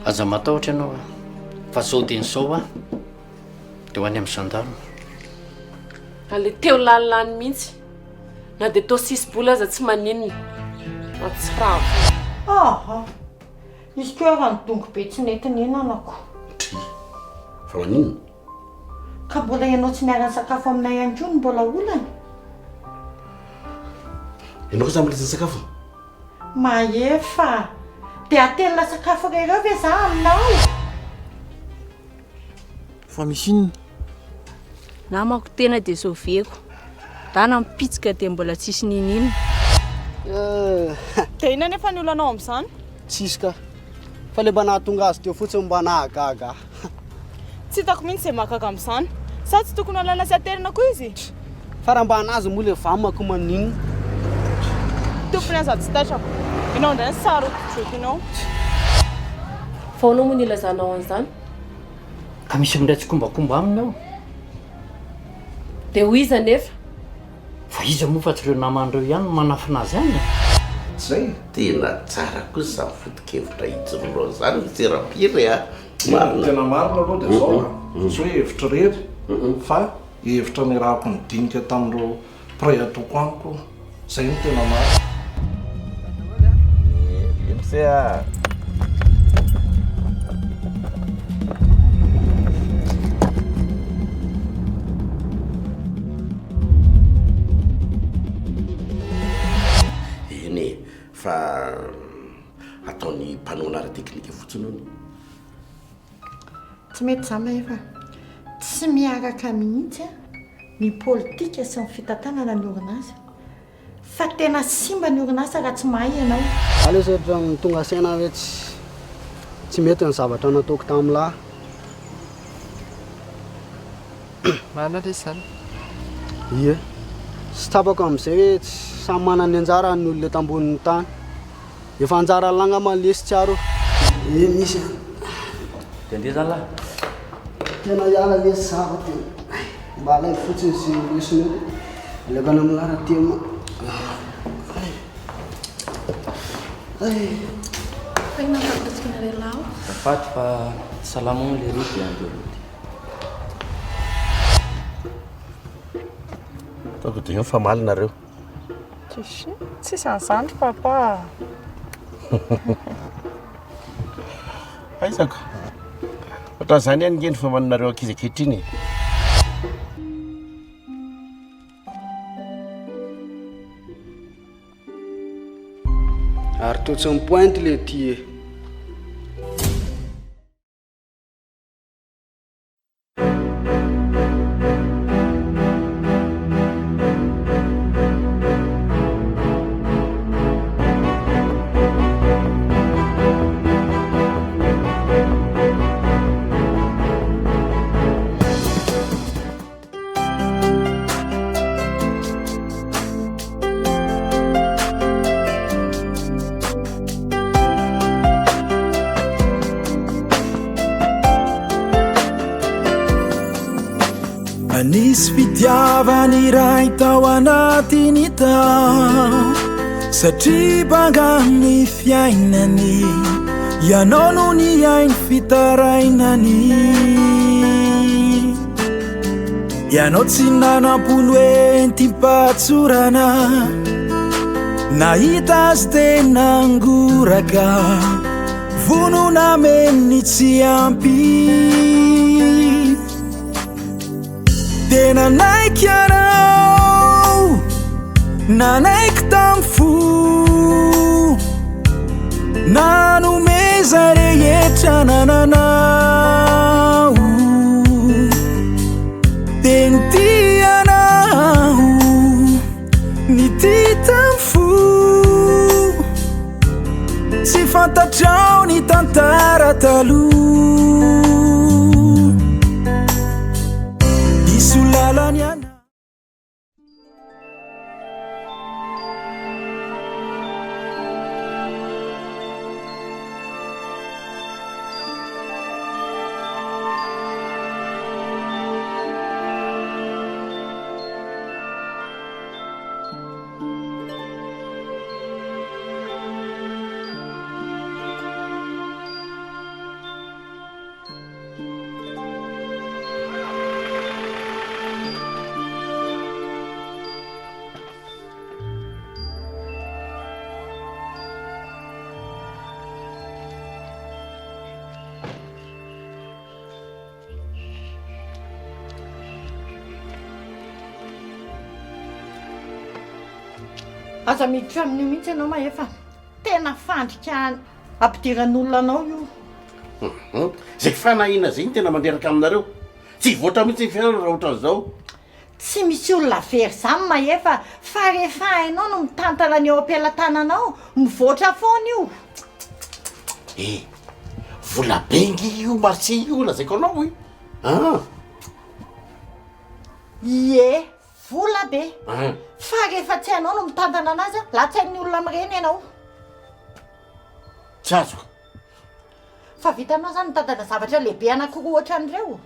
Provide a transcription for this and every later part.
Aza matahotra ianao a, fa zao dieny zao a, de ho any amin'ny gendarme. Ale teo lalina any mihitsy. Na dia toa sisi-bola aza tsy maninona. Mahatsiravina. Aha! Izy koa ary nidongy be tsy nety nihinanako. Dry! Fa maninona? Ka mbola ianao tsy miara-nisakafo aminay ihany koa no mbola olana? Ianao koa zany mbola tsy nisakafo? Mahefa! Dia atelina sakafo ireo ve za aminao? Fa misy inona? Namako tena dia sauveko. Dana mipitsika dia mbola tsisy niniana. Dia inona anefa ny olanao amin'izany? Tsisy ka. Fa le mba nahatonga azy teo fotsiny mba nahagaga ahy. Tsy hitako mihitsy izay mahagaga amin'izany. Sa tsy tokony halaina sy aterina koa izy? Fa raha mba anazy moa le vamako maninona? Tompony aza tsy taitrako. Ianao indray no sarotiko. Fa ahoana moa no ilazanao an'izany? Ka misy miray tsikombakomba aminy ao. Dia ho iza anefa? Fa iza moa fa tsy ireo namany ireo ihany no manafina azy any e? Zay e! Tena tsara kosa izany foto-kevitra ijoroanao izany ry Tserapiry a! Marina. Ny tena marina aloha dia izao a, tsy hoe hevitra irery fa hevitra niarahako nidinika tamin'ireo mpiray antoko amiko, izay no tena marina. Eny se a! Eny e, fa ataon'ny mpanohana ara-teknika fotsiny hono. Tsy mety izany Mahefa. Tsy miaraka mihitsy ny politika sy ny fitantanana ny orinasa. Fa tena simba ny orinasa raha tsy mahay ianao. Za lesy ohatran'ny tonga saina hoe tsy tsy mety ny zavatra nataoko tamin'lah. Marina lesy zany. Ie. Tsy tsapako amin'izay hoe tsy samy manana ny anjarany ny olona eto ambonin'ny tany. Efa anjaran'lah angamba lesy tsy aro. Ie misy an. Dia andeha zany lah. Tena hiala lesy za fa tena mba alaivo fotsiny sy lesona eo dia aleoko any amin'lah raha tena. Fa inona no fahafantatsika anareo lahy ao? Azafady fa salama hono lery dia andeha hody. Tonga dia mifamaly nareo. Tsisy, tsisy an'izany ry papa a. Aiza ka? Ohatran'izany ihany nge ny famalinareo ankizy ankehitriny e. Ary toa tsy mi-pointe le ty e. Nisy fitiavana iray tao anatiny tao Satria banga ny fiainany Ianao no nihaino fitarainany Ianao tsy nanam-po noentim-pahatsorana Nahita azy tena ngoraka Vonona hameno ny tsy ampy Dia nanaiky ianao Nanaiky tamin'ny fo Nanome izay rehetra nananao Dia nitia anao Nitia tamin'ny fo Tsy fantatrao ny tantara taloha Diso lalana ianao Aza miditra amin'io mihitsy ianao Mahefa. Tena fandrika ampidiran'olona anao io. Hum, izay fanahiana izay no tena mandreraka aminareo. Tsy hivoatra mihitsy ny fiainana raha ohatran'izao. Tsy misy olona very izany Mahefa fa rehefa hainao no mitantana ny eo am-pelatananao, mivoatra foana io. Eh, vola be nge io marché io lazaiko anao e. Ah. Ie, vola be. Fa rehefa tsy hainao no mitantana anazy, latsain'ny olona amin'ireny ianao. Tsy azoko. Fa vitanao izany mitantana zavatra lehibe anankiroa ohatran'ireo?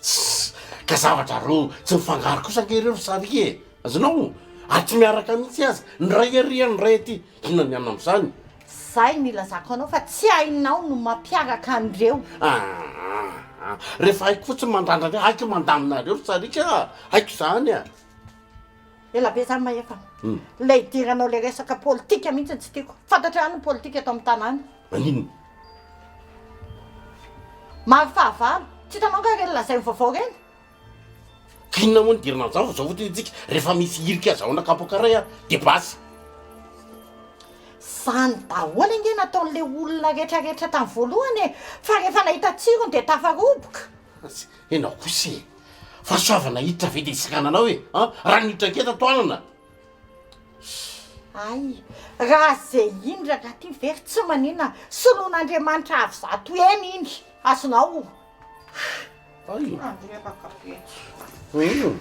Tssy! Ka zavatra roa tsy mifangaro kosa ange ireo ry Sariky e! Azonao? Ary tsy miaraka mihitsy aza, ny iray ery ny iray aty, inona ny anona amin'izany? Zay no ilazako anao fa tsy hainao no mampiaraka an'ireo. Aa! Rehefa haiko fotsiny mandrandrana ireo, haiko mandamina ireo ry Sariky a! Haiko izany a! Ela be zany Mahefa. Ilay idiranao ilay resaka politika mihitsy no tsy tiako. Fantatrao ihany ny politika eto amin'ny tanàna. Maninona? Maro fahavalo. Tsy hitanao angaha ireny lazain'ny vaovao ireny? Ka inona moa no idirana amin'izany fa izao fotsiny isika rehefa misy hirika azahoana kapoaka iray a, dia basy. Izany daholo ange nataon'ilay olona rehetra rehetra tamin'ny voalohany e! Fa rehefa nahita tsirony dia tafaroboka. Ianao kosa e! Fahasoavana hiditra ve dia hisakananao e! An! Raha niditra anketa tohanana. Hay! Raha ze iny rangahy ty very tsy maninona, soloin'Andriamanitra avo zato heny iny, azonao. Hay! Mandreraka be. Hum.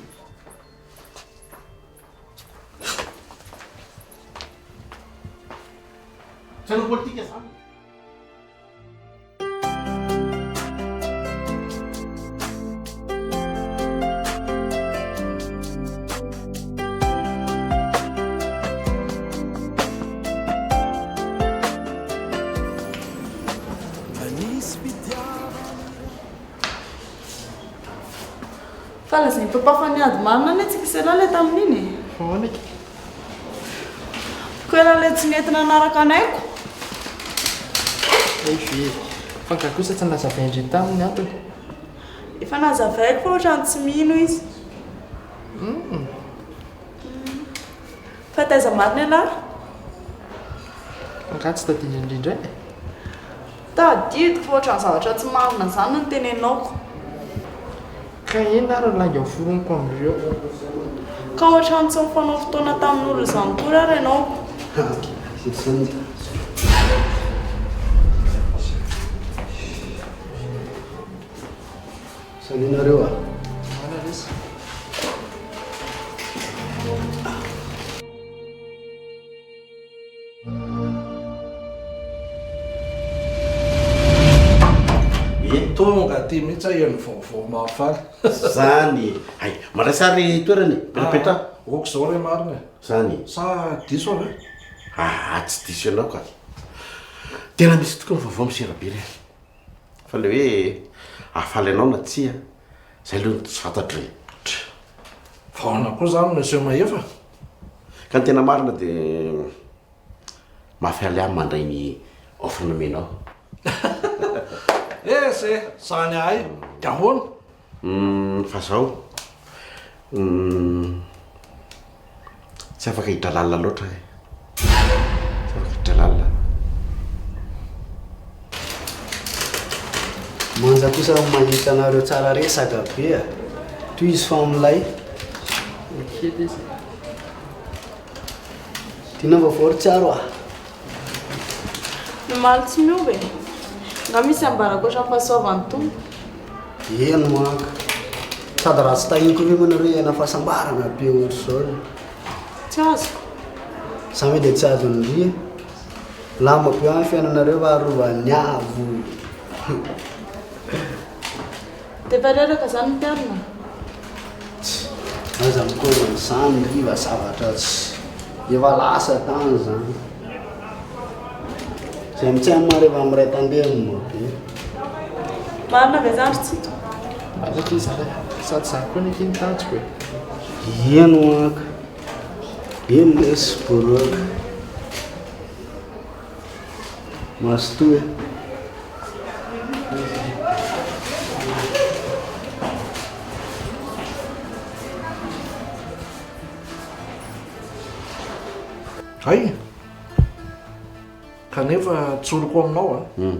Tsy hanao politika zany. Fa lazain'i papa fa niady marina anie tsika sy ialahy ilay tamin'iny e. Fa ahoana akia? Ko ialahy ilay tsy nety nanaraka anay ko. Hay ve. Fa nga kosa tsy nazavain-dry taminy ny antony? Efa nazavaiko fa ohatran'ny tsy mino izy. Humm. Fa taiza marina ialahy? Angaha tsy tadidy indrindra e? Tadidiko fa ohatran'ny zavatra tsy marina izany no noteneninao ko. Ka inona ary ny lainga hoforoniko amin'ireo? Ka ohatran'ny tsy nifanao fotoana tamin'olona izany akory ary ianao ko. Salut nareo a! Ahoana lesy? Eny tonga aty mihitsy aho heno vaovao mahafaly. Zany e! Hay, mandraisa ary toerana e! Mipetrapetraha. Ok zao re marina e! Zany e! Sa diso aho ve? Aa tsy diso ianao ka! Tena misy tokoa ny vaovao misera be re! Fa le hoe hahafaly anao na tsia, zay aloha no tsy fantatro e! Fa ahoana koa zany Monsieur Mahefa? Ka ny tena marina dia mahafaly ahy mandray ny offre nomenao. Yes e! Zany ahay! Dia ahoana? Humm fa zao, humm tsy afaka hiditra lalina loatra e, tsy afaka hiditra lalina. Manja kosa mahita anareo tsara resaka be a! Tohizo fa milay. Kely izy. Tiana vaovao ry Tsiaro a! Ny omaly tsy miova e! Nga misy ambara ankoatra ny fahasoavan'ny Tompo? Eny manko. Sady raha tsy tahiny koa ve moa nareo hiaina fahasambarana be ohatr'izao e? Tsy azoko. Za ve dia tsy azon'ny ry e? Milamina be any fiainanareo fa arovan'ny avo. Dia efa reraka izany ny mpiarina? Tss, aza mikozy an'izany ry fa zavatra tsy efa lasa tany izany. Izay mitsam rehefa miray tandemy be. Marina ve izany ry Tsito? Marina akia izany e. Sady izany koa anie akia ny tanjoko e. Eny ho'ako. Eny lesy boroaka. Mazotoa e. Hay! Kanefa tsoriko aminao a,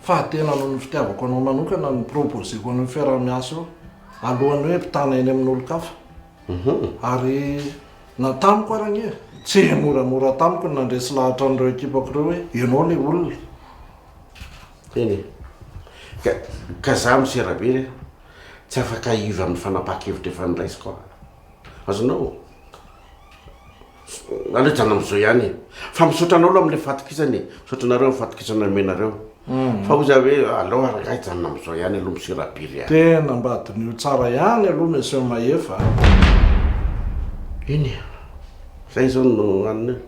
fa tena noho ny fitiavako anao manokana no proposer-ko an'io fiaraha-miasa io, alohan'ny hoe mpitana eny amin'olon-kafa. Ary na tamiko ary anie, tsy moramora tamiko ny nandresy lahatra an'ireo ekipako ireo hoe ianao ilay olona. Eny e. Ka, ka za Monsieur Rabery a, tsy afaka hiova amin'ny fanapahan-kevitra efa noraisiko aho. Azonao? Aleo hijanona amin'izao ihany e. Fa misaotra anao aloha amin'ilay fahatokisana e. Misaotra anareo amin'ny fahatokisana nomenareo. Fa hoy za hoe aleo rangahy hijanona amin'izao ihany aloha Monsieur Rabiry a. Tena mba diniho tsara ihany aloha Monsieur Mahefa a. Eny e. Zay izao no anona eo.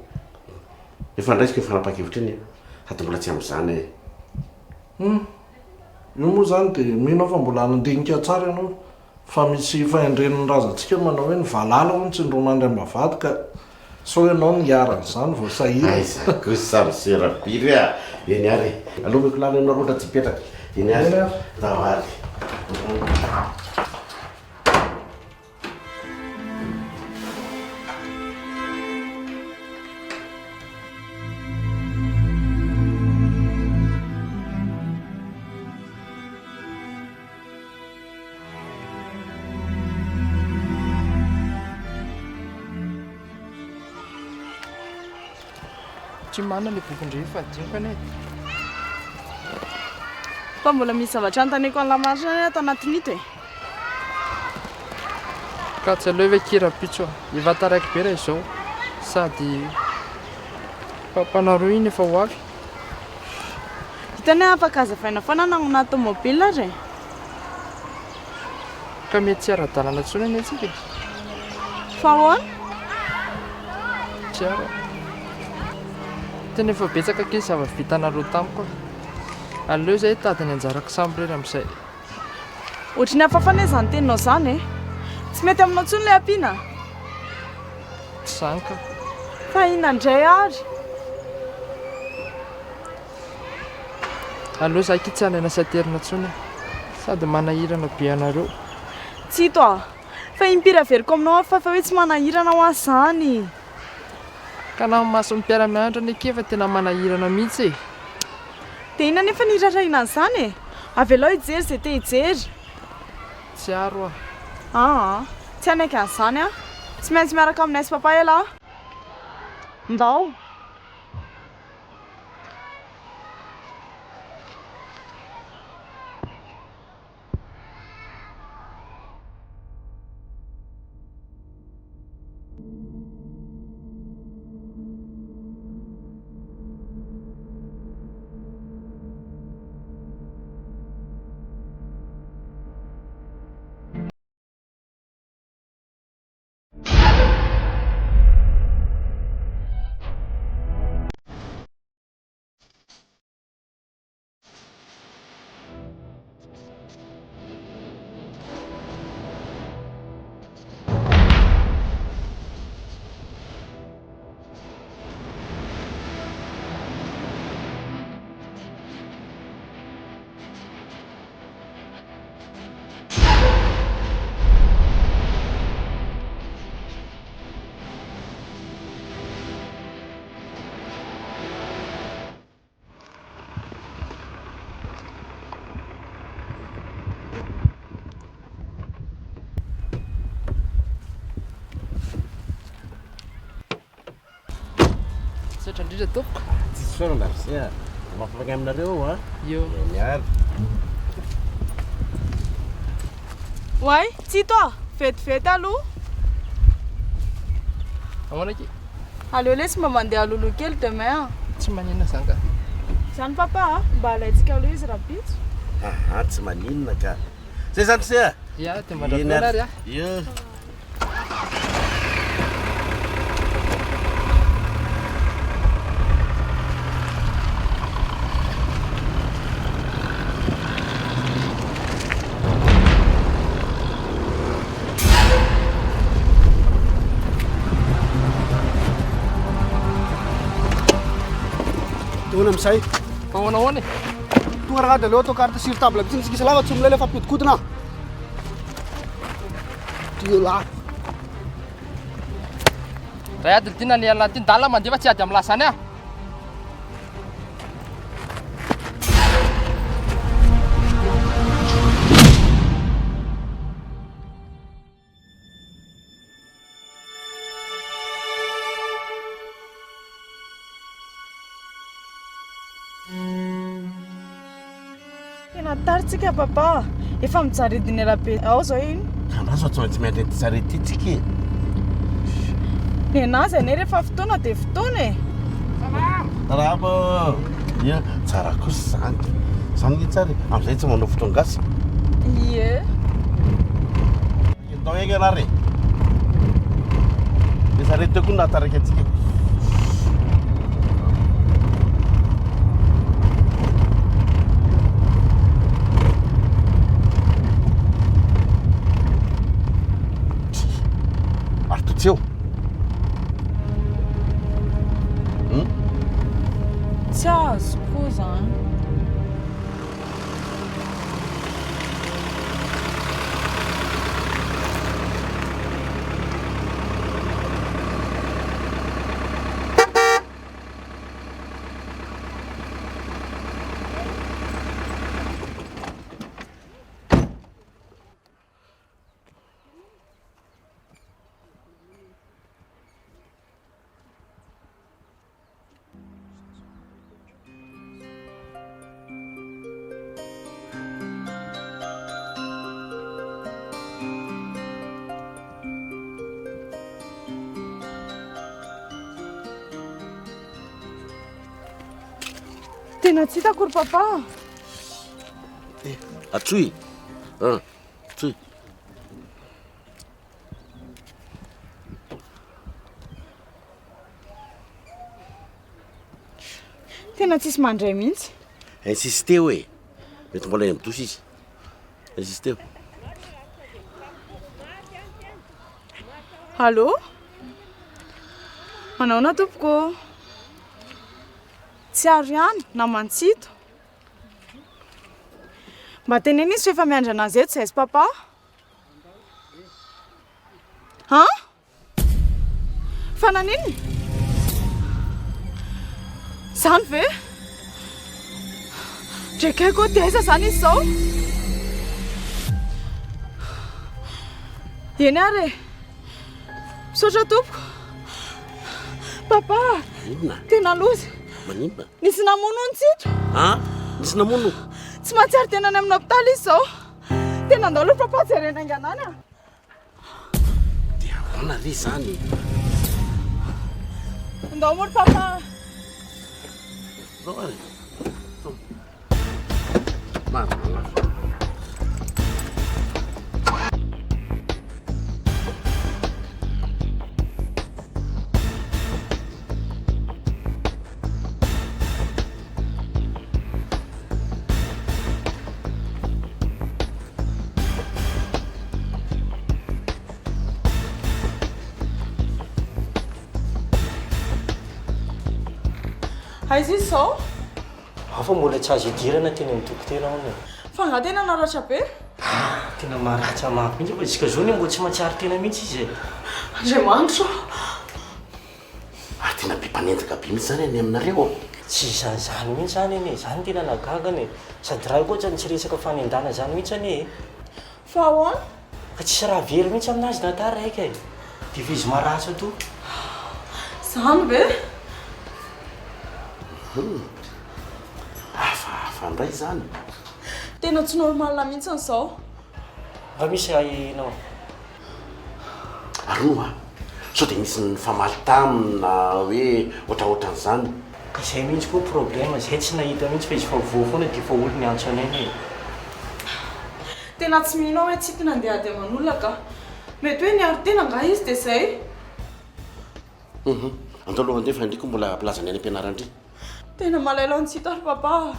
Efa ndraisiko iny fanapahan-kevitra iny e. Sady mbola tsy amin'izany e. Hum. Io moa izany dia mino aho fa mbola handinika tsara ianao. Fa misy fahendren'ny razantsika manao hoe ny valala hono tsy indroa-mandry am-bavahady ka sao ianao no iharan'izany vao sahirana. Aiza kosa Monsieur Rabiry a! Eny ary e! Aleo omeko lalana ianao roa tsy hipetraka. Eny ary. Eny ary. Ndao ary. Tsy manana ilay bokin-dry fa adinoko anie. Fa mbola misy zavatra anontaniako an'i Lamarina anie ato anatin'ito e. Ka tsy aleo ve ki rahampitso a? Efa taraiky be raha izao. Sady papanareo iny efa ho avy. Hitany hoe afaka hazavaina foana na ao anaty tomobile ary e. Ka mety tsy ara-dalana intsony anie tsika e. Fa ahoana? Tsy ara. Tena efa betsaka akia ny zava-bitanareo tamiko a. Aleo izay hitady ny anjarako samirery amin'izay. Ohatry ny hafahafa anie izany teninao izany e. Tsy mety aminao intsony ilay ampiana? Tsy izany ka. Fa inona indray ary? Aleo za akia tsy alaina sy aterina intsony e. Sady manahirana be anareo. Tsito a! Fa impiry averiko aminao aho fa hoe tsy manahirana hoa izany. Ka na amin'ny mason'ny mpiara-mianatra anie akia efa tena manahirana mihitsy e. Dia inona anefa ny hiraharahiana an'izany e? Avelao hijery izay te hijery. Tsy aro aho. Aa! Tsy hanaiky an'izany aho. Tsy maintsy miaraka aminay sy papa ialahy. Ndao. Misaotra indrindra tompoko. Tsisy fisaorana ry se a. Mafafaka aminareo aho a. Io. Miary. Oay, Tsito a! Vetivety aloha. Ahoana akia? Aleo lesy mba mandeha alohaloha kely demain a! Tsy maninona zany ka. Zany papa a! Mba alaintsika aloha izy rahampitso. Aha, tsy maninona ka. Zay zany se a! Ya, dia mandra-pihaona ary a! Io. Ahoana amin'izay? Fa ahoana ahoana e? Tonga rangahy dia aleo atao carte sur table mihitsy isika islahy fa tsy milay ilay fampihodinkodina. Tio lahy. Ray adiny ity nalehan'lah ity, ndala mandeha fa tsy hiady amin'lah zany aho. Tena tara tsika papa, efa mijaridin'ny arabe ao zao iny. Andraso fa tsy maintsy miandry an'ity sarety ity tsika e. Nenazy anie rehefa fotoana dia fotoana e. Salama. Ia, tsara kosa izany. Izany nge tsara e. Amin'izay tsy manao fotoan-gasy. Ie. Ndao haingana ary e. Le sarety teo koa no nahataraiky antsika. Ary to tsy eo. Hmm? Tsy azoko koa izany. Tena tsy hitako ry papa. Eh, atsoy. Ah, atsoy. Tena tsisy mandray mihitsy. Insiste eo e. Mety mbola eny amin'ny douche izy. Insiste eo. Allô? Manahoana tompoko? Tsiaro ihany, naman'i Tsito. Mba teneno izy fa efa miandry anazy eto izahay sy papa. An? Fa naninona? Izany ve? Drekeko, dia aiza izany izy izao? Eny ary e. Misaotra tompoko. Papa. Inona? Tena loza. Maninona? Nisy namono ny Tsito. An? Nisy namono? Tsy mahatsiaro tena any amin'ny hopitaly izy izao. Tena andao aloha papa jerena haingana any a. Dia ahoana re izany? Ndao moa ry papa. Ndao ary. Marina. Aiza izy izao? Ao fa mbola tsy azo idirana teny amin'ny dokotera hono e. Fa angaha tena naratra be? Ah, tena maratra mafy mihitsy fa jusqu'à zao anie mbola tsy mahatsiaro tena mihitsy izy e. Andriamanitra ô! Ary tena be mpanendaka be mihitsy zany any aminareo ao. Tsy izany mihitsy zany anie, zany tena nahagaga anie. Sady raha io koa ohatrany tsy resaka fanendahana zany mihitsy anie e. Fa ahoana? Fa tsisy raha very mihitsy aminazy na taraiky e. Dia efa izy maratra to. Zany ve? Hum. Hafahafa indray izany. Tena tsy normal mihitsy izao. Nga misy ahiahinao? Ary hono hoa, sao dia nisy nifamaly taminy na hoe ohatraohatran'izany? Ka izay mihitsy koa problème, zay tsy nahita mihitsy fa izy fa voa foana dia efa olo niantso anay anie e. Tena tsy mino aho hoe tsy hita nandeha ady aman'olona ka. Mety hoe niaro tena angaha izy dia izay. Hum, andao aloha handeha fa ndry koa mbola hampilaza ny any am-pianarana ndry. Tena malaelo an'i Tsito ry papa a.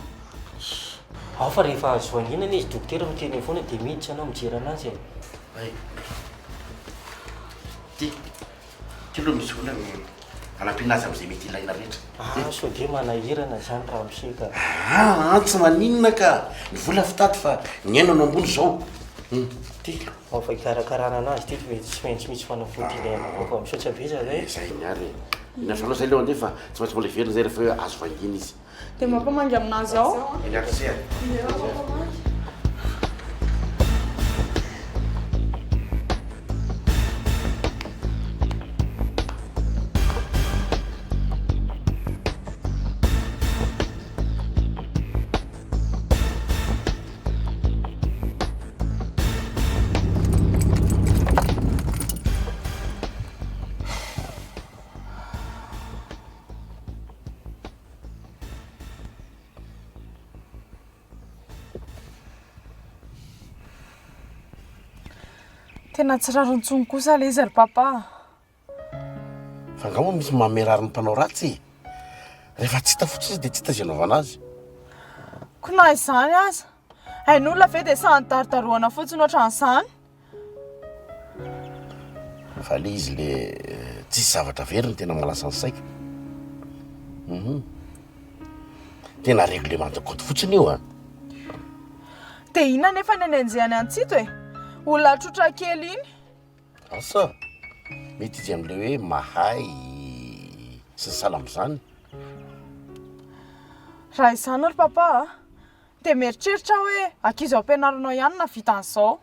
Ao fa rehefa azo vangiana anie izy dokotera miteny eo foana dia miditra anao mijery anazy e. Hay. Ty, ty aloha misy vola hanampiana azy amin'izay mety ilaina rehetra. Ah, sao dia manahirana izany ramose ka. Aa, tsy maninona ka. Ny vola fitady fa ny aina no ambony izao. Ty ao fa hikarakarana anazy ty fa tsy maintsy misy fanafody ilaina avao fa misaotra betsaka e. Zay ny ary e. Ny asanao zay aloha andeha fa tsy maintsy mbola hiverina zay rehefa hoe azo vangiana izy. Dia mampamangy aminazy ao. Eny ary se a. Tena tsy rariny intsony kosa ilay izy ry papa a. Fa angaha moa misy manome rariny mpanao ratsy e? Rehefa tsy hita fotsiny izy dia tsy hita izay anaovana azy. Ko na izany aza, hain'olona ve dia sahy nidarodarohana fotsiny ohatran'izany? Fa le izy le tsisy zavatra very no tena mahalasa ny saiko. Hum. Tena règlement de compte fotsiny io an. Dia inona anefa ny anenjehany an'i Tsito e? Olona trotra kely iny. Asa, mety izy amin'ilay hoe mahay sy ny sahala amin'izany. Raha izany ry papa a, dia mieritreritra aho hoe ankizy ao am-pianaranao ihany no nahavita an'izao.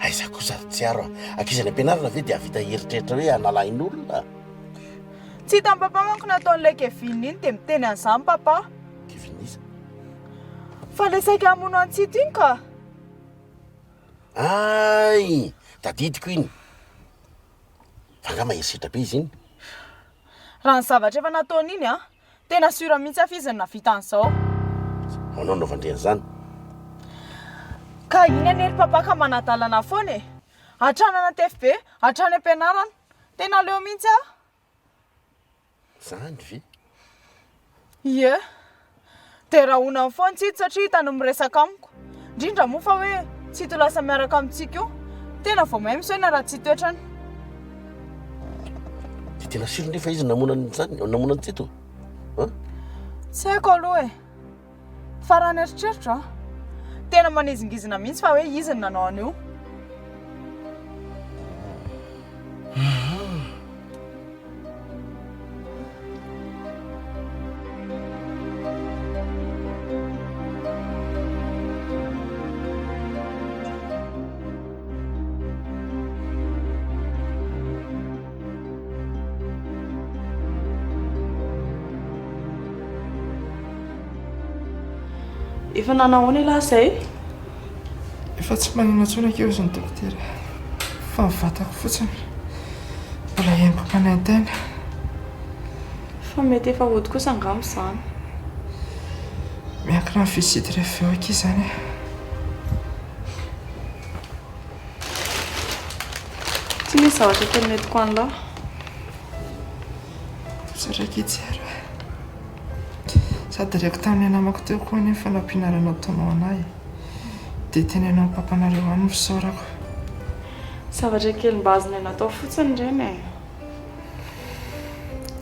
Aiza kosa ry Tsiaro a! Ankizy any am-pianarana ve dia hahavita hieritreritra hoe hanala ain'olona? Tsy hitan'i papa manko ny ataon'ilay Kevin iny dia miteny an'izany papa. Kevin iza? Fa ilay saika hamono an'i Tsito iny ka! Hay! Tadidiko iny. Fa angaha mahery setra be izy iny? Raha ny zavatra efa nataony iny an, tena sûr mihitsy aho fa izy no nahavita an'izao. Ahoana no anaovan-dry an'izany? Ka iny anie ry papa ka manadalana foana e! Hatrany anaty FB, hatrany am-pianarana. Tena leo mihitsy aho. Zany ve? Ie. Dia rahonany foana Tsito satria hitany miresaka amiko. Indrindra moa fa hoe Tsito lasa miaraka amintsika io. Tena vao may misaina raha tsy toetrany. Dia tena sûr nefa izy namono an'izany, namono an'i Tsito? An? Tsy haiko aloha e. Fa raha ny eritreritro an, tena manizingizina mihitsy fa hoe izy no nanao an'io. Efa nanahoana ialahy izay? Efa tsy manina intsony akia hozy ny dokotera fa ny vatako fotsiny mbola henoko manaintaina. Fa mety efa hody kosa angamba izany. Miankina amin'ny visite rehefa avy eo akia izany e. Tsy misy zavatra kely nentiko an'lah. Misaotra akia Tsiaro a. Sady reko tamin'ilay namako teo koa anie ny fanampianareo nataonao anah e. Dia teneno amin'ny papanareo any ny fisaorako. Zavatra kely mba azonay natao fotsiny ireny e.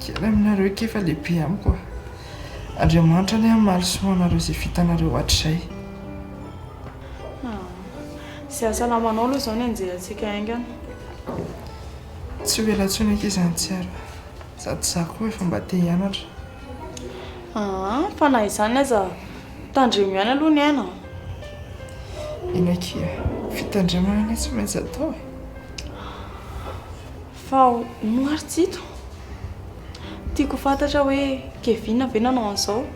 Kely aminareo akia fa lehibe amiko a. Andriamanitra anie hamaly soa anareo izay vitanareo hatrizay. Izay hasalamanao aloha izao no enjehantsika haingana. Tsy ho ela intsony akia izany Tsiaro a. Sady izaho koa efa mba te hianatra. Aa, fa na izany aza tandremo ihany aloha ny aina a. Eny akia, fitandremana anie tsy maintsy atao e. Fa hono ary Tsito, tiako ho fantatra hoe Kevin ve nanao an'izao?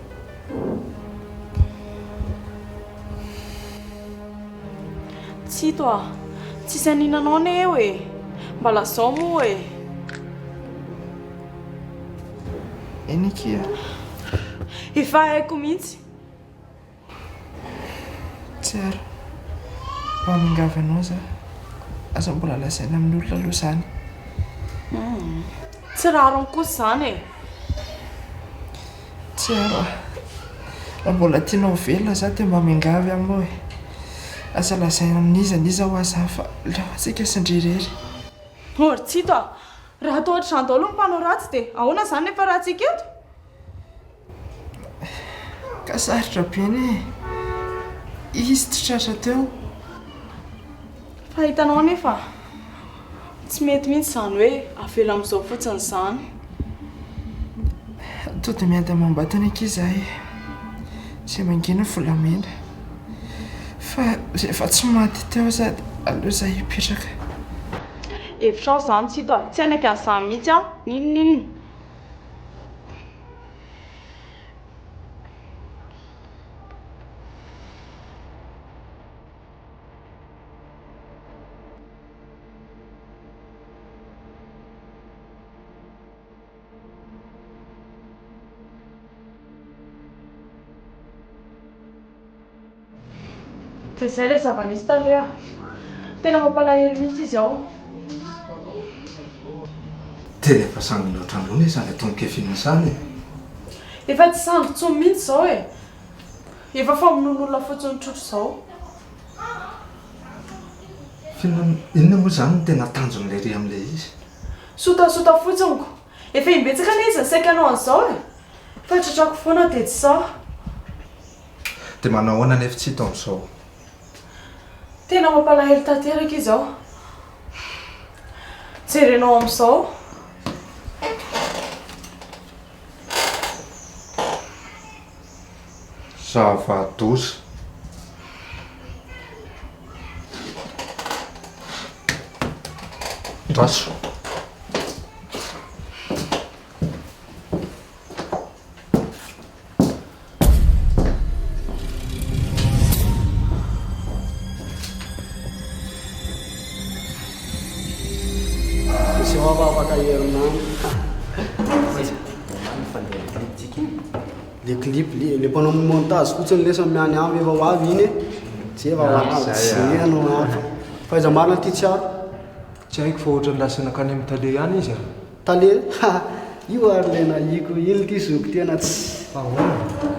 Tsito a! Tsisy hanina anao anie eo e! Mba lazao moa e! Eny akia. Efa haiko mihitsy. Tsiaro. Mba miangavy anao za. Aza mbola lazaina amin'ny olona aloha izany. Tsy rariny kosa izany e! Tsiaro a! Raha mbola tianao ho velona za dia mba miangavy aminao e! Aza lazaina amin'iza n'iza hoa za fa leo antsika sy ndry irery. Oh ry Tsito a! Raha atao ohatr'izany daholo ny mpanao ratsy dia ahoana izany ny hiafarantsika eto? Ka sarotra be anie e! Izy tsy tratra teo. Fa hitanao anefa, tsy mety mihitsy izany hoe avela amin'izao fotsiny izany. To dia miady amam-batana akia izahay. Izay mangina volamena. Fa rehefa tsy maty teo za dia aleo za hipetraka. Hevitrao izany Tsito a! Tsy hanaiky an'izany mihitsy aho, n'inon'inona. Dia izay ilay zava-nisy tale a! Tena mampalahelo mihitsy izy ao. Tena efa sangy mihoatra ambony izany ataon'i Kevin izany e! Efa tsy sangy intsony mihitsy izao e! Efa famonoan'olona fotsiny tsotra izao. F'inona inona moa izany no tena tanjon'ilay ry amin'ilay izy? Sotasota fotsiny ko! Efa imbetsaka anie izy no saika hanao an'izao e! Fa tratrako foana dia tsy sahy. Dia manao ahoana anefa tsy hita amin'izao? Tena mampalahelo tanteraka izy ao. Jerenao amin'izao. Zava-doza. Andraso. Misy vava afaka herinandro. Le clip, le le mpanao montage fotsiny lesy miany avy efa ho avy iny e. Tsy efa ho avy, tsy no avy. Fa aiza marina ty tsy aro? Tsy haiko fa ohatran'ny lasa nankany amin'ny tale ihany izy a. Tale, ha! Io ary ilay nahiko iny ity zoky tena tsy. Ahoana?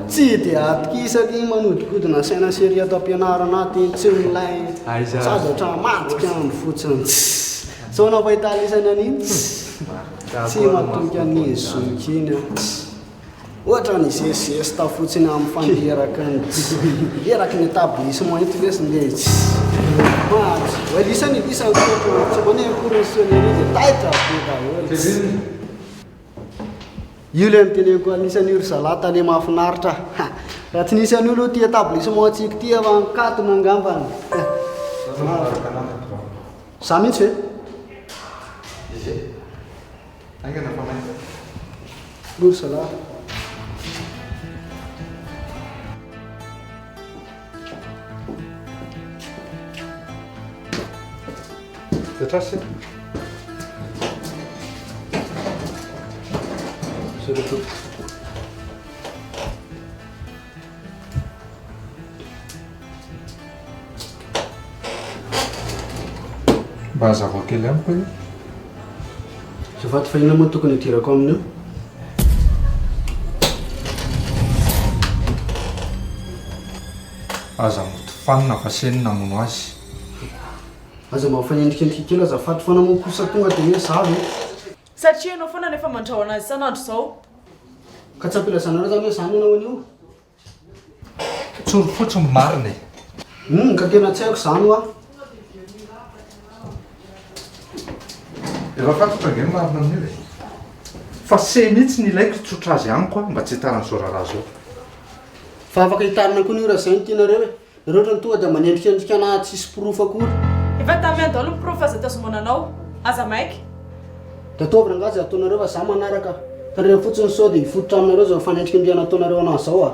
Tsy dia atokisako iny manodikodina saina serie ato am-pianarana ato iny, tsy milay. Aiza? Zavatra madika andro fotsiny. Tsy. Sao nahita alisany an'iny? Tsy. Tsy matoky an'iny zoky iny aho. Tsy. Ohatra ny zesizesta fotsiny amin'ny fanderaky ny eraky ny établissement eto lesy le tsy mahazo. Oe lisany lisany tompoko tsy maneno akory ny sonnerie dia taitra be daholo. Io le niteneniko anisan'io ry zalahy tale mahafinaritra. Raha tsy nisy an'io aloha ity établissement antsika ity efa nikatona angambany. Za mihitsy ve? Haingana fa maika. Lory zalahy. Petrasy. Monsieur le tompoko. Mba hazavao kely amiko hoe. Azafady fa inona moa no tokony hidirako amin'io? Aza mody fanina fa se no namono azy. Aza mba mifanendrikendrika kely azafady fa namono kosa tonga dia hoe za ve? Satria ianao foana no efa mandrahona azy isan'andro izao. Ka tsy ampilazanareo zany hoe za no nanao an'io? Tsory fotsiny ny marina e. Humm ka tena tsy haiko zany hoa. Efa fantatro ange ny marina amin'io e. Fa se mihitsy ny ilaiko hitsotra azy amiko aho mba tsy hitaran'izao raharaha izao. Fa afaka hitarina koa ny io raha izay no tianareo e. Nareo otrany tonga dia manendrikendrika anah tsisy porofo akory. Efa tamy any daholo ny porofo aza tazomana anao. Aza maika. Dia ataovy rangahy izay ataonareo fa za manaraka. Tandremo fotsiny sao dia hifototra aminareo izao fanendrikendrehana ataonareo anah izao a.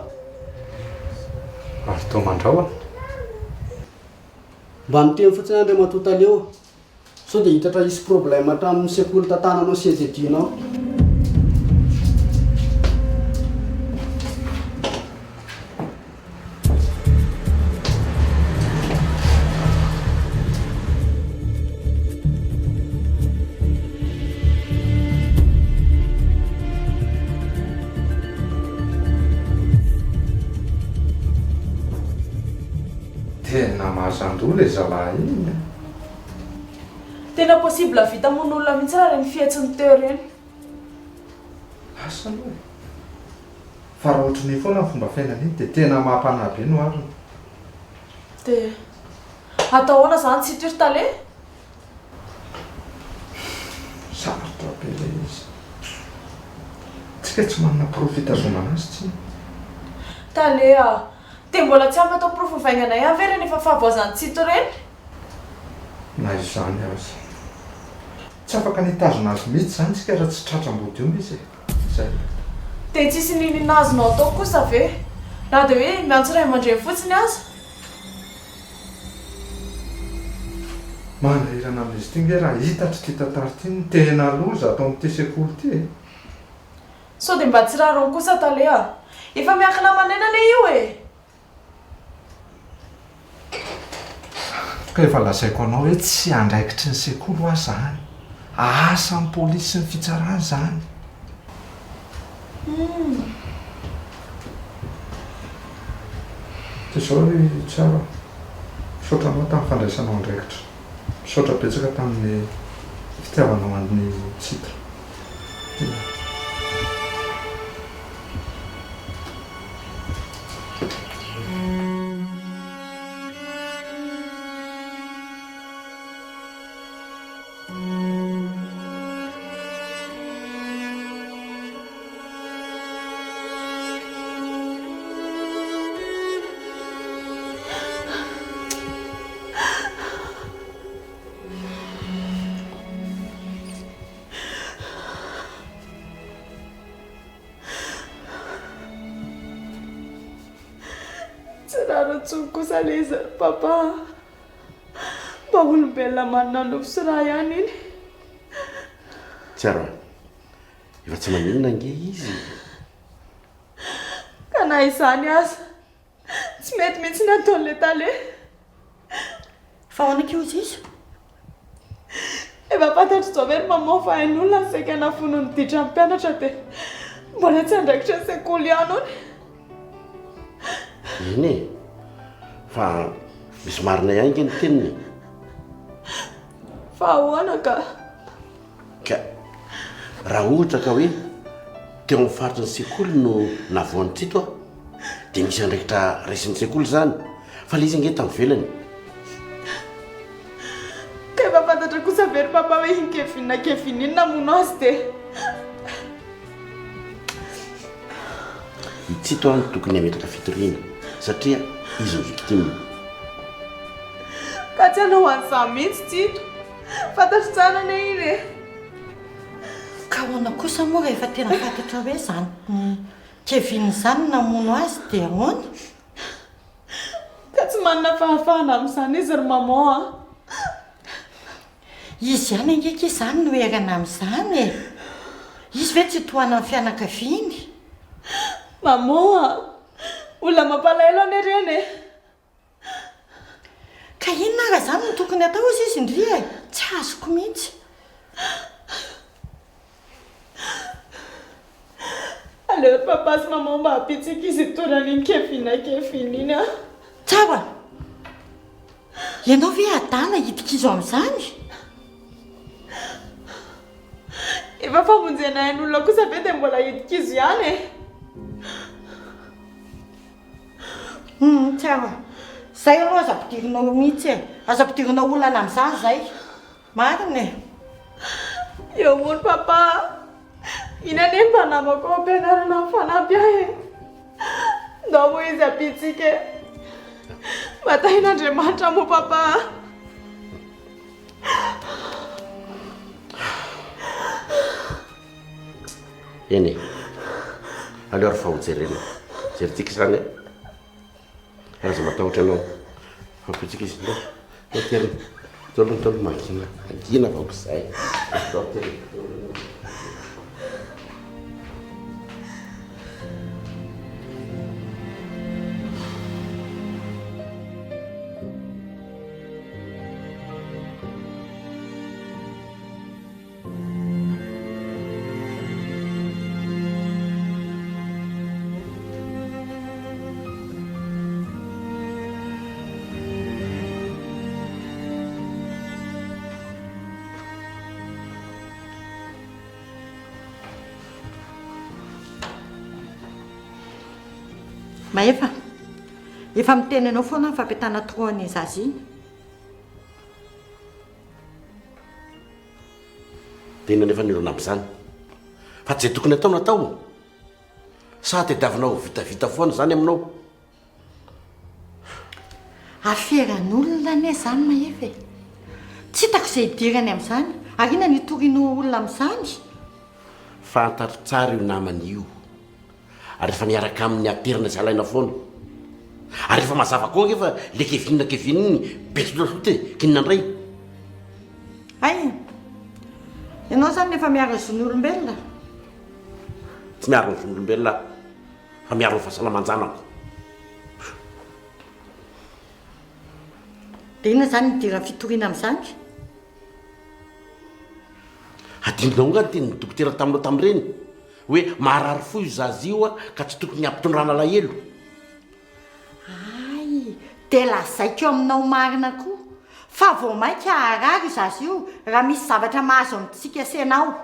Ary toa mandrahona. Mba miteny fotsiny Andriamatoa Tale ô. Sao dia hitatra hisy problème hatramin'ny sekoly tantananao sy CGD-nao. Tena mazan-doha ilay zalahy iny a! Tena possible hahavita hamono olona mihitsy raha ireny fihetsiny teo ireny. Asa aloha e! Fa raha ohatran'iny foana ny fomba fiainana iny dia tena mampanahy be ny oharina. Dia atao ahoana izany Tsito ry tale? Sarotra be ilay izy. Tsika tsy manana porofo hitazomana azy tsia. Tale a! Dia mbola tsy ampy atao porofo mivaingana ihany ve ireny efa fahavoazan'i Tsito ireny? Na izany aza. Tsy afaka ny hitazona azy mihitsy izany tsika raha tsy tratra ambodiomby izy e! Izay. Dia tsisy n'inon'inona azonao atao kosa ve? Na dia hoe miantso ray aman-dreny fotsiny aza? Manahirana amin'izy ity nge raha hitatry ity tantara ity ny tena loza ato amin'ity sekoly ity e! Sao dia mba tsy rariny kosa tale a! Efa miankina aman'aina anie io e! Ka efa lazaiko anao hoe tsy andraikitry ny sekoly hoa zany. Asan'ny polisy sy ny fitsarana izany. Dia izao ry Tsiaro a. Misaotra anao tamin'ny fandraisanao andraikitra. Misaotra betsaka tamin'ny fitiavanao an'i Tsito. Tsy rariny intsony kosa ilay izy ry papa a! Mba olombelona manana nofo sy ra ihany iny. Tsiaro a! Efa tsy maninona ange izy e! Ka na izany aza, tsy mety mihitsy ny ataon'ilay tale. Fa ahoana akia hozy izy? Efa fantatr'i Zao ve ry maman fa hain'olona ny saika nafono ny ditran'ny mpianatra dia mbola tsy andraikitra ny sekoly ihany hono. Eny e! Fa misy marina ihany nge ny teniny e! Fa ahoana ka? Ka raha ohatra ka hoe teo amin'ny faritry ny sekoly no navoan'i Tito aho dia misy andraikitra raisin'ny sekoly izany fa ilay izy ange tany ivelany. Ka efa fantatra kosa ve ry papa hoe iny Kevin na Kevin iny namono azy dia. I Tsito no tokony hametraka fitoriana satria izy no victime. Ka tsy hanao an'izany mihitsy Tsito. Fantatro tsara anie iny e. Ka ahoana kosa moa rehefa tena fantatra hoe izany Kevin izany no namono azy dia ahoana? Ka tsy manana fahafahana amin'izany izy ry maman a. Izy ihany ange akia izany no erana amin'izany e! Izy ve tsy tohanan'ny fianakaviany? Maman a! Olona mampalahelo anie ireny e! Ka inona ara izany no tokony atao hozy izy ndry e! Tsy azoko mihitsy. Aleo ry papa sy maman mba hampitsika izy hitory an'iny Kevin Kevin iny an! Tsara! Ianao ve adala hidi-kizo amin'izany? Efa famonjena ain'olona kosa ve dia mbola hidi-kizo ihany e? Humm tsara. Zay aloha aza ampidirinao mihitsy e. Aza ampidirinao olana amin'izany zay. Marina e. Eo hono papa a! Iny anie mba namako ao am-pianarana mifanampy ahy e! Ndao moa izy ampiantsika e! Mba tahin'Andriamanitra moa papa a! Eny e! Aleo ary fa ho jerena. Jerentsika izany e! Aza matahotra ianao. Ampiantsika izy. Ndao, ndao terina. Ndao aloha, ndao aloha mangina. Mangina vao izay. Ndao terina. Mahefa! Efa miteny anao foana ny fampitana trop an'iny zaza iny. Dia inona anefa ny olana amin'izany? Fa tsy izay tokony atao no atao? Sa tadiavinao ho vitavita foana izany aminao? Aferan'olona anie izany Mahefa e! Tsy hitako izay hidirany amin'izany, ary inona no hitorianao olona amin'izany? Fantatro tsara io namany io, ary efa miaraka aminy aterina sy alaina foana. Ary efa mazava koa ange fa le Kevin Kevin iny be sotosota e, k'inona indray? Hay! Ianao izany efa miaro ny zon'olombelona? Tsy miaro ny zon'olombelona aho. Fa miaro ny fahasalaman-janako. Dia inona izany ny idiran'ny fitoriana amin'izany? Hadinonao angaha ny tenin'ny dokotera taminao tamin'ireny? Hoe marary fo io zaza io ka tsy tokony hampitondrana alahelo. Hay, dia lazaiko aminao marina koa fa vao mainka harary io zaza io raha misy zavatra mahazo amintsika sy ianao.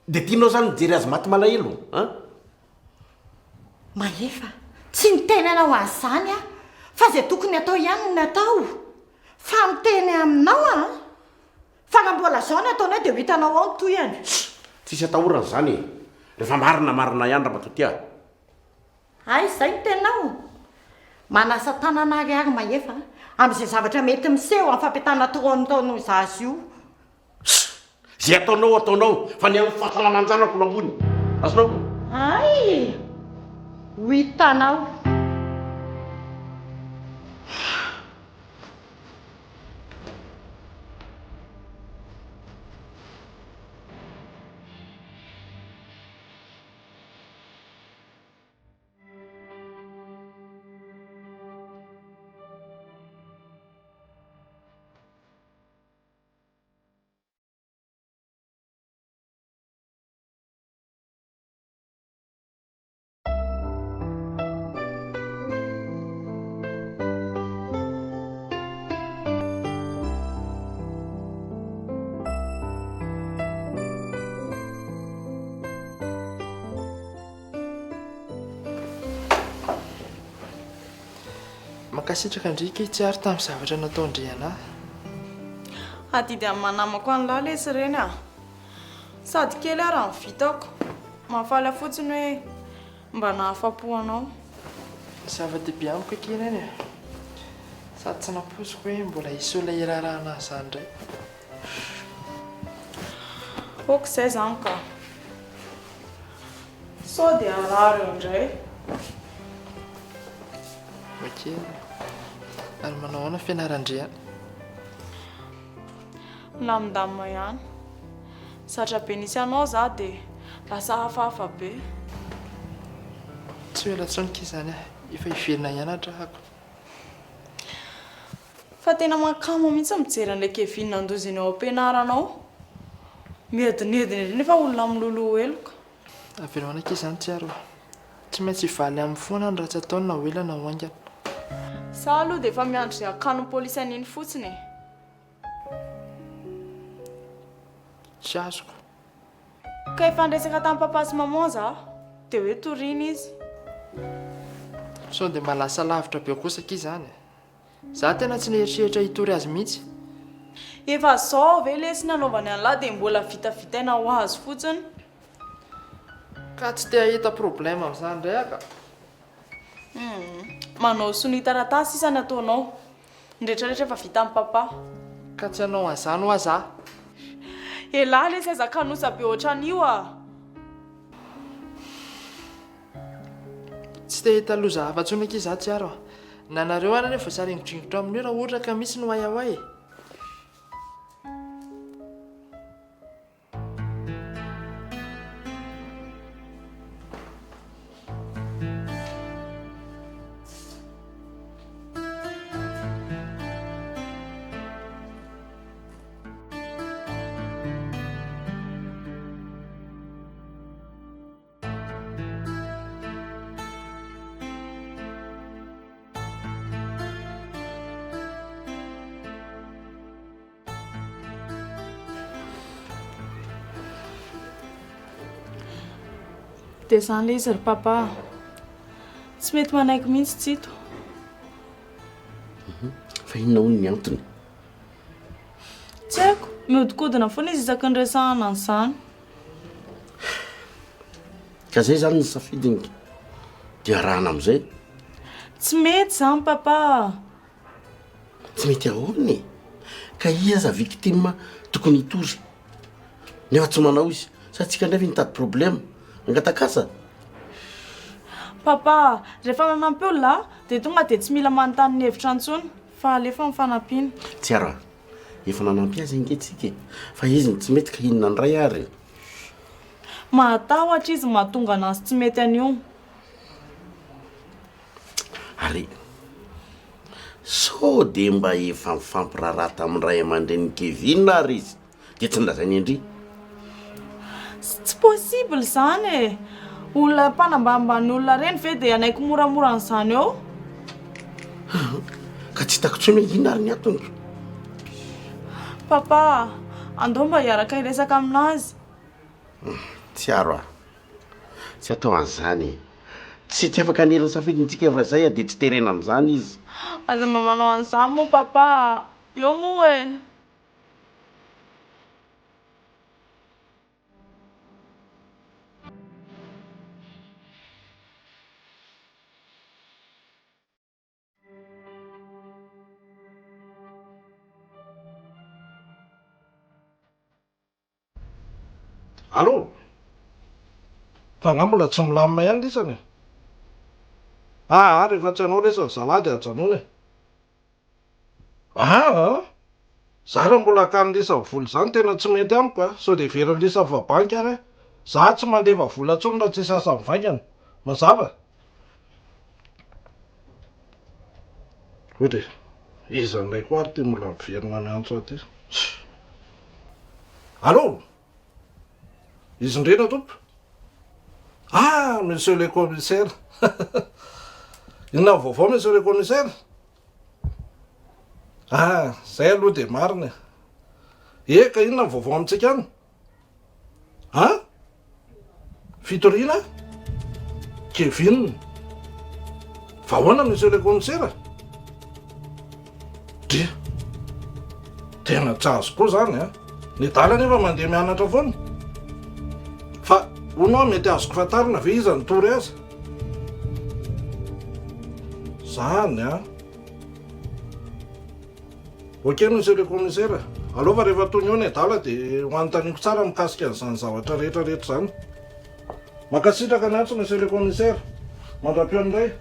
Dia tianao zany mijery azy maty malahelo an? Mahefa, tsy niteny anao an'izany aho fa izay tokony atao ihany no natao. Fa miteny aminao aho fa raha mbola izao no ataonao dia ho hitanao ao ny tohiny. Tsisy atahorana izany e! Rehefa marina marina ihany ramatoa tia. Hay izay ny teninao? Manasa tanana ary ary Mahefa amin'izay zavatra mety miseho amin'ny fampiatana trône taon'io zaza io. Ssss! Zay ataonao ataonao fa ny an'ny fahasalaman-janako no ambony. Azonao? Hay! Ho hitanao. Mankasitraka ndry kay Tsiaro tamin'ny zavatra nataon-dry anah. Adidy amin'ny maha namako an'lah lesy ireny ah. Sady kely ara ny vitako. Mahafaly ahy fotsiny hoe mba nahafapo anao. Zava-dehibe amiko akia ireny e. Sady tsy nampoiziko hoe mbola hisy olona hiraharaha anah izany indray. Ok izay izany ka. Sao dia harary eo indray. Ok. Ary manao ahoana fianaran-dry any? Milamindamina ihany. Zatra be nisy anao za dia lasa hafahafa be. Tsy ho ela intsony k'izany izany ah. Efa hiverina hianatra ahako. Fa tena mahakamo mihitsy mijery an'ilay Kevin andoziny ao am-pianarana ao. Miedinedina ery nefa olona miloloha heloka. Avelao any akia izany Tsiaro a. Tsy maintsy hivaly aminy foana ny ratsy ataony na ho ela na ho haingana. Za aloha dia efa miandry izay hakan'ny polisy an'iny fotsiny e. Tsy azoko. Ka efa niresaka tamin'i papa sy maman za, dia hoe toriana izy. Sao dia mba lasa lavitra be kosa akia izany e. Za tena tsy nieritreritra hitory azy mihitsy. Efa zao ve lesy nanaovany an'lah dia mbola vitavitaina ho azy fotsiny. Ka tsy te hahita problème amin'izany indray aho ka. Humm. Manao sonia taratasy sisa ny ataonao. Ny retraretra efa vitan'i papa. Ka tsy hanao an'izany hoa za. Elah lesy aza kanosa be ohatran'io ah. Tsy te hahita loza hafa intsony akia za Tsiaro a! Na nareo ary anie voasaringodringotra amin'io raha ohatra ka misy ny wayawa e! Dia izany ilay izy ry papa a. Tsy mety manaiky mihitsy Tsito. Fa inona hono ny antony? Tsy haiko, mihodinkodina foana izy isaky ny resahana an'izany. Ka zay zany ny safidiny dia arahana amin'izay. Tsy mety izany papa a! Tsy mety ahoana e? Ka izy aza victime tokony hitory nefa tsy manao izy. Sa tsika indray ve nitady problème? Hangataka asa? Papa a! Rehefa nanampy olona dia tonga dia tsy mila manontany ny hevitra intsony fa alefa ny fanampiana. Tsiaro a! Efa nanampy azy ange tsika e! Fa izy no tsy mety ka inona indray ary e? Mahatahotra izy mahatonga anazy tsy mety an'io. Ary sao dia mba efa nifampiraharaha tamin'ny ray aman-drenin'i Kevin ary izy dia tsy nolazainy an-dry? Tsy possible izany e! Olona mpanambanimbany olona ireny ve dia hanaiky moramora an'izany eo? Ka tsy hitako intsony hoe inona ary ny antony ko. Papa a! Andao mba hiaraka hiresaka aminazy. Tsiaro a! Tsy atao an'izany e! Tsy tsy afaka hanery ny safidiny tsika fa zay dia tsy terena amin'izany izy. Aza mba manao an'izany moa papa a! Eo moa e! Allô? Fa angaha mbola tsy milamina ihany lisany e? Aa rehefa tsy anao lesy ry zalahy dia ajanony e! Aa! Za raha mbola hakany lisany vola izany tena tsy mety amiko a! Sao dia heverin'i lisany fa banky ary aho. Za tsy mandefa vola intsony raha tsisy asa mivaingana. Mazava? Ory e! Iza indray koa ary ity mbola miverina miantso ahy ity? Allô! Izy indrindra tompoko? Ah! Monsieur le commissaire! Inona ny vaovao monsieur le commissaire? Ah! Zay aloha dia marina e! Eka, inona ny vaovao amintsika any? An? Fitoriana? Kevin? Fa ahoana monsieur le commissaire? Dria! Tena tsy azoko koa zany an! Ny adala anefa mandeha mianatra foana. Fa hono aho mety azoko fantarina ve iza nitory azy? Zany an! Ok monsieur le commissaire, aleo fa rehefa tony eo ny adala dia ho anontaniako tsara mikasika an'izany zavatra rehetra rehetra izany. Mankasitraka ny antso monsieur le commissaire. Mandra-peo indray.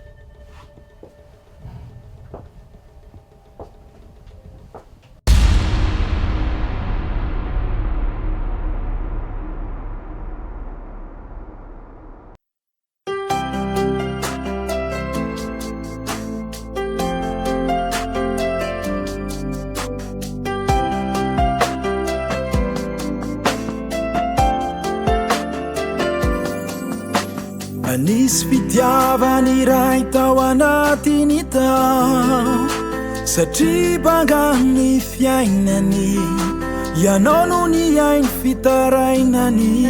Nisy fitiavana iray tao anatiny tao Satria banga ny fiainany Ianao no nihaino fitarainany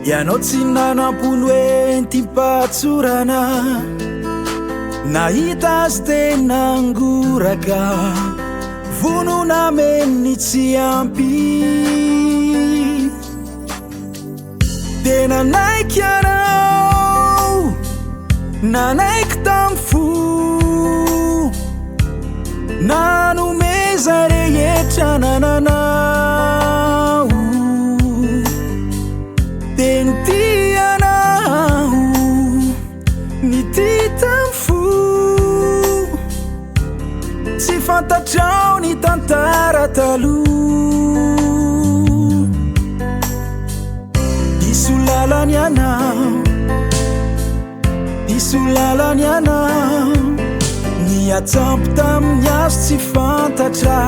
Ianao tsy nanam-po ny hoentim-pahatsorana Nahita azy tena ngoraka Vonona hameno ny tsy ampy Dia nanaiky ianao Nanaiky tamin'ny fo Nanome izay rehetra nananao Dia nitia anao Nitia tamin'ny fo Tsy fantatrao ny tantara taloha Diso lalana ianao Diso lalana ianao Niatsampy tamin'ny hazo tsy fantatra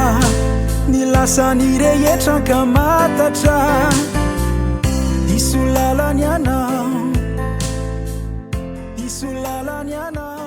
Ny lasany rehetra ankamatatra Diso lalana ianao Diso lalana ianao.